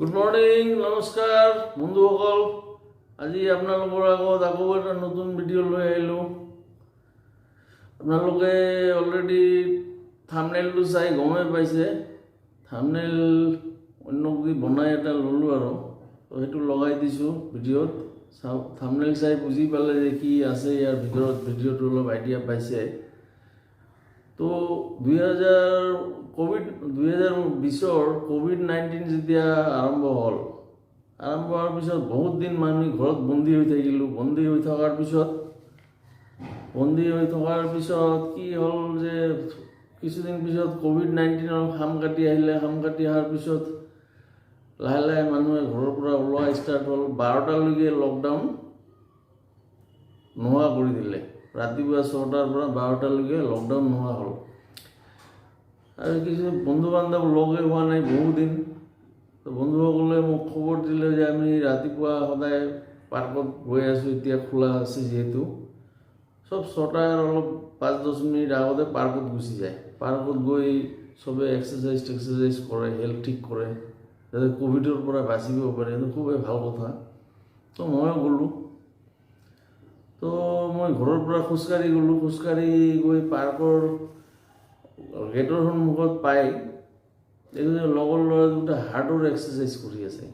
Good morning, নমস্কাৰ বন্ধুসকল। আজি আপোনালোকৰ আগত আকৌ এটা নতুন ভিডিঅ' লৈ আহিলোঁ। আপোনালোকে অলৰেডি থামনেলটো চাই গমেই পাইছে। থামনেল অন্য কি বনাই এটা ল'লোঁ আৰু তো সেইটো লগাই দিছোঁ ভিডিঅ'ত। চাওক, থামনেল চাই বুজি পালে যে কি আছে ইয়াৰ ভিতৰত। ভিডিঅ'টো অলপ আইডিয়া পাইছে। তো 2020ৰ ক'ভিড-19 যেতিয়া আৰম্ভ হ'ল, আৰম্ভ হোৱাৰ পিছত বহুত দিন মানুহ ঘৰত বন্দী হৈ থাকিলোঁ। বন্দী হৈ থকাৰ পিছত কি হ'ল যে কিছুদিন পিছত ক'ভিড-19ৰ খাম কাটি আহিলে। খাম কাটি অহাৰ পিছত লাহে লাহে মানুহে ঘৰৰ পৰা ওলোৱা ষ্টাৰ্ট হ'ল। 12টালৈকে লকডাউন নোহোৱা কৰি দিলে। ৰাতিপুৱা 6টাৰ পৰা 12টালৈকে লকডাউন নোহোৱা হ'ল। আৰু কিছু বন্ধু বান্ধৱ লগেই হোৱা নাই বহুদিন। তো বন্ধুসকলে মোক খবৰ দিলে যে আমি ৰাতিপুৱা সদায় পাৰ্কত গৈ আছোঁ, এতিয়া খোলা আছে যিহেতু। চব 6টাৰ অলপ 5-10 মিনিট আগতে পাৰ্কত গুচি যায়। পাৰ্কত গৈ চবে এক্সাৰচাইজ টেক্সাৰচাইজ কৰে, হেল্থ ঠিক কৰে, যাতে ক'ভিডৰ পৰা বাচিব পাৰে। এইটো খুবেই ভাল কথা। তো ময়ো গ'লোঁ। তো মই ঘৰৰ পৰা খোজকাঢ়ি গ'লোঁ। খোজকাঢ়ি গৈ পাৰ্কৰ গেটৰ সন্মুখত পাই দেখোঁ যে লগৰ ল'ৰা দুটা হাৰ্টৰ এক্সাৰচাইজ কৰি আছে।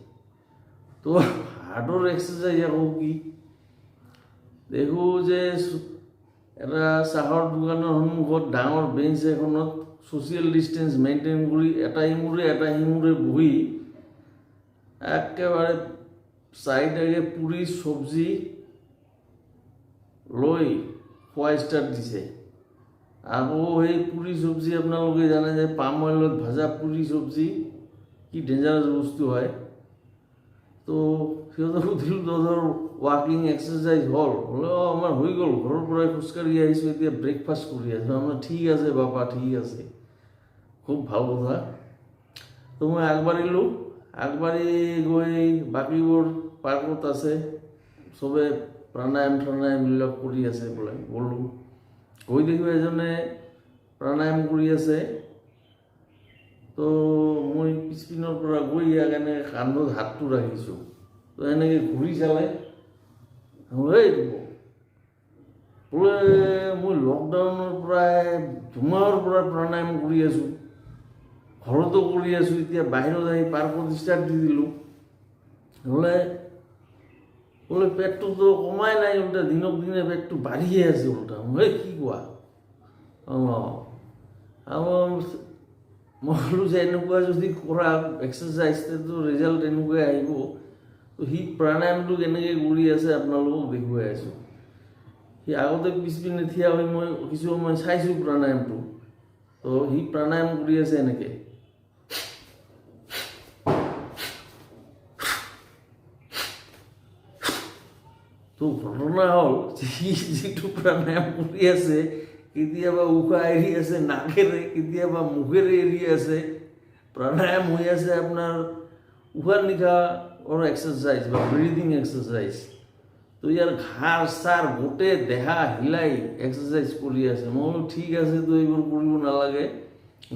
তো হাৰ্টৰ এক্সাৰচাইজ আকৌ কি? দেখোঁ যে এটা চাহৰ দোকানৰ সন্মুখত ডাঙৰ বেঞ্চ এখনত ছ'চিয়েল ডিষ্টেঞ্চ মেইনটেইন কৰি এটা ইমূৰে এটা সিমূৰে বহি একেবাৰে চাৰিটাকে পুৰি চব্জি লৈ খোৱা ষ্টাৰ্ট দিছে। আকৌ সেই পুৰি চব্জি, আপোনালোকে জানে যে পাম অইলত ভাজা পুৰি চব্জি কি ডেঞ্জাৰাছ বস্তু হয়। তো সিহঁতক সুধিলোঁ, তহঁতৰ ৱাকিং এক্সাৰচাইজ হ'ল? বোলে, অঁ, আমাৰ হৈ গ'ল, ঘৰৰ পৰাই খোজকাঢ়ি আহিছোঁ, এতিয়া ব্ৰেকফাষ্ট কৰি আছোঁ আমাৰ। ঠিক আছে বাবা, ঠিক আছে, খুব ভাল কথা। তো মই আগবাঢ়িলোঁ। আগবাঢ়ি গৈ বাকীবোৰ পাৰ্কত আছে, চবে প্ৰাণায়াম ত্ৰাণায়ামবিলাক কৰি আছে বোলে। গ'লোঁ, গৈ দেখোঁ এজনে প্ৰাণায়াম কৰি আছে। তো মই পিছপিনৰ পৰা গৈ ইয়াক এনেকৈ কান্ধত হাতটো ৰাখিছোঁ। তো এনেকৈ ঘূৰি চালে, এই বোলে, মই লকডাউনৰ প্ৰায় 2 মাহৰ পৰা প্ৰাণায়াম কৰি আছোঁ, ঘৰতো কৰি আছোঁ, এতিয়া বাহিৰত আহি পাৰ্কত ষ্টাৰ্ট দি দিলোঁ। বোলে পেটটোতো কমাই নাই, উল্টা দিনক দিনে পেটটো বাঢ়িয়ে আছে উল্টা। মই কি কোৱা? অঁ, আৰু মই ক'লোঁ যে এনেকুৱা যদি কৰা এক্সাৰচাইজ, তেতো ৰিজাল্ট এনেকুৱাই আহিব। তো সি প্ৰাণায়ামটো কেনেকৈ কৰি আছে আপোনালোকক দেখুৱাই আছোঁ। সি আগতে পিছপিনে থিয় হৈ মই কিছু সময় চাইছোঁ প্ৰাণায়ামটো। তো সি প্ৰাণায়াম কৰি আছে এনেকৈ। তো ঘটনা হ'ল, সি যিটো প্ৰাণায়াম কৰি আছে, কেতিয়াবা উশাহ এৰি আছে নাকেৰে, কেতিয়াবা মুখেৰে এৰি আছে। প্ৰাণায়াম হৈ আছে আপোনাৰ উশাহ নিশাহৰ এক্সাৰচাইজ বা ব্ৰিদিং এক্সাৰচাইজ। তো ইয়াৰ ঘাৰ চাৰ গোটেই দেহা হিলাই এক্সাৰচাইজ কৰি আছে। মই বোলো, ঠিক আছে, তো এইবোৰ কৰিব নালাগে,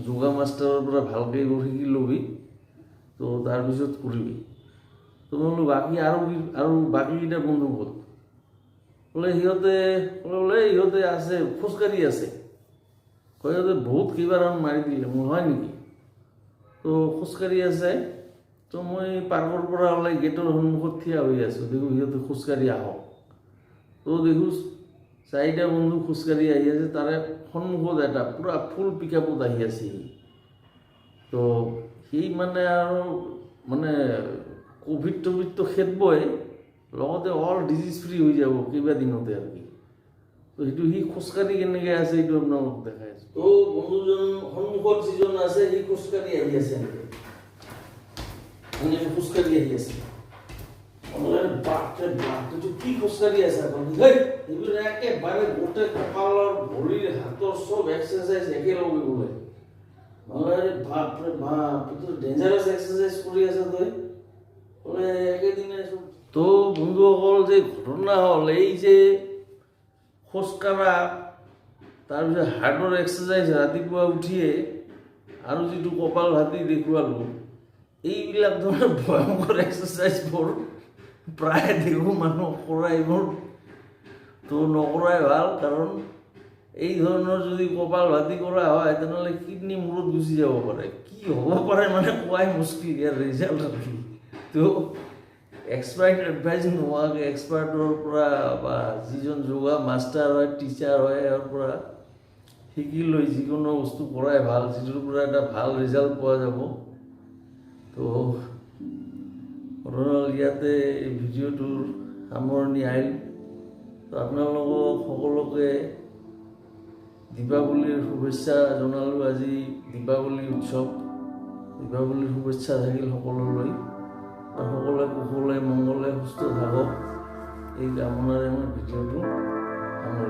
যোগা মাষ্টাৰৰ পৰা ভালকৈ এইবোৰ শিকি ল'বি, তো তাৰপিছত কৰিবি। তো মই বোলো, বাকী আৰু কি, আৰু বাকীকেইটা বন্ধু ক'ত? বোলে সিহঁতে, বোলে ইহঁতে আছে, খোজকাঢ়ি আছে। কয়, সিহঁতে বহুত কেইবা ৰাউণ্ড মাৰি দিলে। মোৰ হয় নেকি? তো খোজকাঢ়ি আছে। তো মই পাৰ্কৰ পৰা ওলাই গেটৰ সন্মুখত থিয় হৈ আছোঁ। দেখোঁ সিহঁতে খোজকাঢ়ি আহক। তো দেখোঁ চাৰিটা বন্ধু খোজকাঢ়ি আহি আছে। তাৰে সন্মুখত এটা পূৰা ফুল পিক আপত আহি আছে সি। তো সি মানে আৰু মানে ক'ভিড টভিডটো খেদবই, লগতে অল ডিজিজ ফ্ৰী হৈ যাব কেইবা দিনতে আৰু কি। তো সেইটো সি খোজকাঢ়ি কেনেকৈ আছে, এইটো আপোনালোকক দেখাই আছোঁ। তো বন্ধুজন, সন্মুখত যিজন আছে, সি খোজকাঢ়ি আহি আছে এনেকৈ, এনেকৈ খোজকাঢ়ি আহি আছে। বাপৰে বাপ, এইটো কি খোজকাঢ়ি আছে আপুনি? হেই, এইবোৰ একেবাৰে গোটেই কঁকালৰ, ভৰিৰ, হাতৰ চব এক্সাৰচাইজ একেলগে বোলে। আৰে বাপৰে বাপ, এইটো ডেঞ্জাৰাছ এক্সাৰচাইজ কৰি আছে তই বোলে একেদিনাই চব। তো বন্ধুসকল, যে ঘটনা হ'ল, এই যে খোজকাঢ়া, তাৰপিছত হাৰ্টৰ এক্সাৰচাইজ ৰাতিপুৱা উঠিয়ে, আৰু যিটো কপাল ভাতি দেখুৱালোঁ। এইবিলাক ধৰণৰ ভয়ংকৰ এক্সাৰচাইজবোৰ প্ৰায় দেখোঁ মানুহ কৰা। এইবোৰ তো নকৰাই ভাল, কাৰণ এই ধৰণৰ যদি কপাল ভাতি কৰা হয়, তেনেহ'লে কিডনি মূৰত গুচি যাব পাৰে। কি হ'ব পাৰে মানে কোৱাই মুস্কিল ইয়াৰ ৰিজাল্ট আৰু কি। তো এক্সপাৰ্ট এডভাইচ নোহোৱাকৈ, এক্সপাৰ্টৰ পৰা বা যিজন যোগা মাষ্টাৰ হয়, টিচাৰ হয়, ইয়াৰ পৰা শিকি লৈ যিকোনো বস্তু কৰাই ভাল, যিটোৰ পৰা এটা ভাল ৰিজাল্ট পোৱা যাব। তো ঘটনা ইয়াতে এই ভিডিঅ'টোৰ সামৰণি আহিল। তো আপোনালোকক সকলোকে দীপাৱলীৰ শুভেচ্ছা জনালোঁ। আজি দীপাৱলী উৎসৱ, দীপাৱলীৰ শুভেচ্ছা থাকিল সকলোলৈ আৰু সকলোৱে কুশলে মংগলে সুস্থ থাকক, এই কামনাৰে মই ভিডিঅ'টো সামৰিলোঁ।